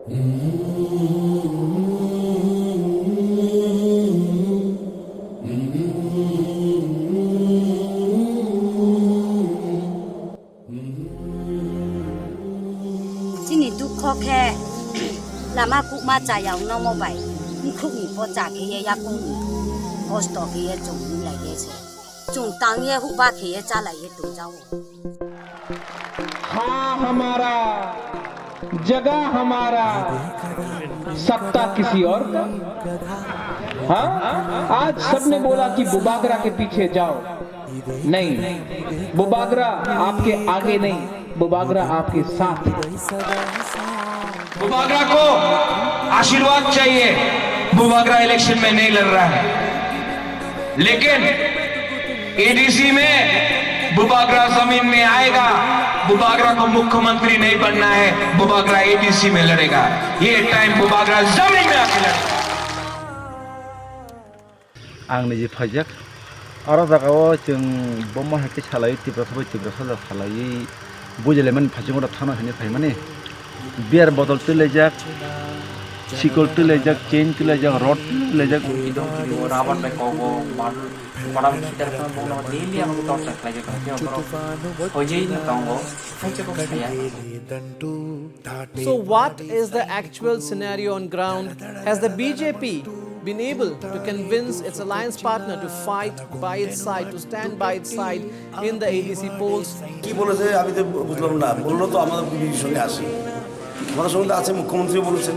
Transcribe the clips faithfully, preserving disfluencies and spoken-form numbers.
Chini dukho khe lama kukma chaya wngno bai, mkhukni pocha khe ye yakungni kosto khe ye chwng wng lai ye se. Chwng tang ye huba khe ye cha lai ye tong jao. हाँ हमारा, जगह हमारा, सत्ता किसी और का। हाँ, आज सबने बोला कि बुबागरा के पीछे जाओ। नहीं, बुबागरा आपके आगे नहीं, बुबागरा आपके साथ है। बुबागरा को आशीर्वाद चाहिए, बुबागरा इलेक्शन में नहीं लड़ रहा है, लेकिन एडीसी में बुबागरा जमीन में आएगा। बुबागरा को मुख्यमंत्री नहीं बनना है, बुबागरा एडीसी में लड़ेगा। ये टाइम बुबागरा जमीन में आके लड़ेगा। Ang niji phaijak. Aro jagao chwng bomo hai khe salai, Tiprasa bai Tiprasa jat salai, bujilaimani phaijak oro thana hwnwi phaimani. Beer bottle twilaijak, sikol twilaijak, chain twilaijak, rod twilaijak. Kidong kidong rubber bai kogo, man, koram khitar kono bono daily ang torture khlaijak. Khe borok hojei no tongo, phaijak kok saya. So, what is the actual scenario on ground? Has the B J P been able to convince its alliance partner to fight by its side, to stand by its side in the A D C polls? কি বলেছে আমি তো বুঝলাম না, বললো তো আমাদের বিজেপির সঙ্গে আছি, আমাদের সঙ্গে তো আছে, মুখ্যমন্ত্রী বলেছেন,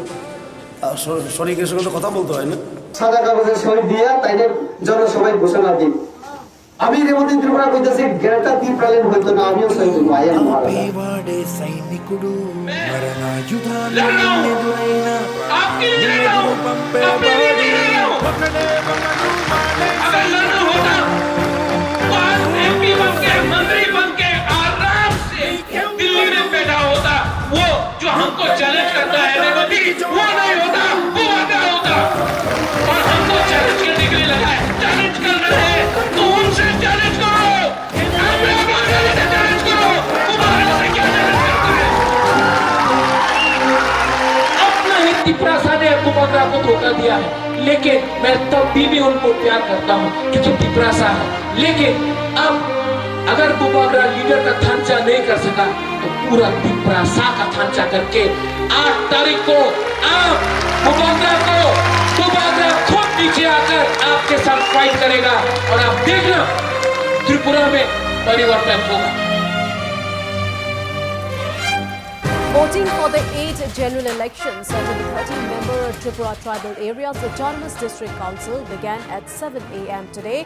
আর স-, শরিকের সঙ্গে তো কথা বলতে হয় না। সাদা কাগজে সই দিয়া তাইলে জনসভায় ঘোষণা দিন। আমি রেবতী ত্রিপুরা কইতাছি, গ্রেটার ত্রিপুরাল্যান্ড হইতো না, আমিও শহীদ হইবো, আই এম মহারাজা। आपके लिए लड़ रहा हूँ, अपने लिए नहीं लड़ रहा हूँ। अगर लड़ना होता तो आज एमपी बन के, मंत्री बन के आराम से दिल्ली में बैठा होता। वो जो हमको चैलेंज करता है रेवती, वो नहीं होता, वो आगा होता। और हमको चैलेंज करने के लिए लगा है, चैलेंज कर रहे हैं तो उनसे चैलेंज करो। अपने आप आगे से चैलेंज करो, तुम्हारा से क्या चैलेंज करता है? अपना ही तिपरासा ने बुबागरा को धोखा दिया है, लेकिन मैं तब भी, भी उनको प्यार करता हूँ क्योंकि तिपरासा है। लेकिन अब अगर बुबागरा लीडर का थांचा नहीं कर सका तो पूरा तिपरासा का थांचा करके आठ तारीख को आप बुबागरा को, बुबागरा खुद नीचे आकर आपके साथ फाइट करेगा और आप देखना त्रिपुरा में परिवर्तन होगा। Voting for the eight general elections under the thirteen member Tripura Tribal Areas Autonomous District Council began at seven a m today.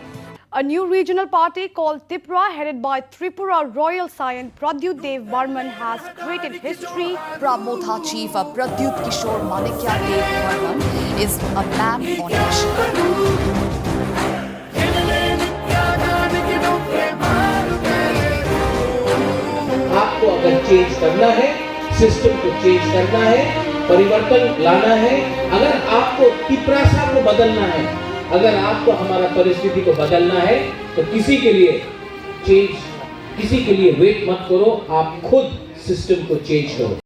A new regional party called Tipra, headed by Tripura Royal Scion Pradyut Dev Barman, has created history. Tipra Motha chief, uh, Pradyut Kishore Manikya Dev Barman is a man on a mission. आपको अगर चेंज करना है, सिस्टम को चेंज करना है, परिवर्तन लाना है, अगर आपको तिपरासा को बदलना है, अगर आपको हमारा परिस्थिति को बदलना है, तो किसी के लिए चेंज, किसी के लिए वेट मत करो, आप खुद सिस्टम को चेंज करो।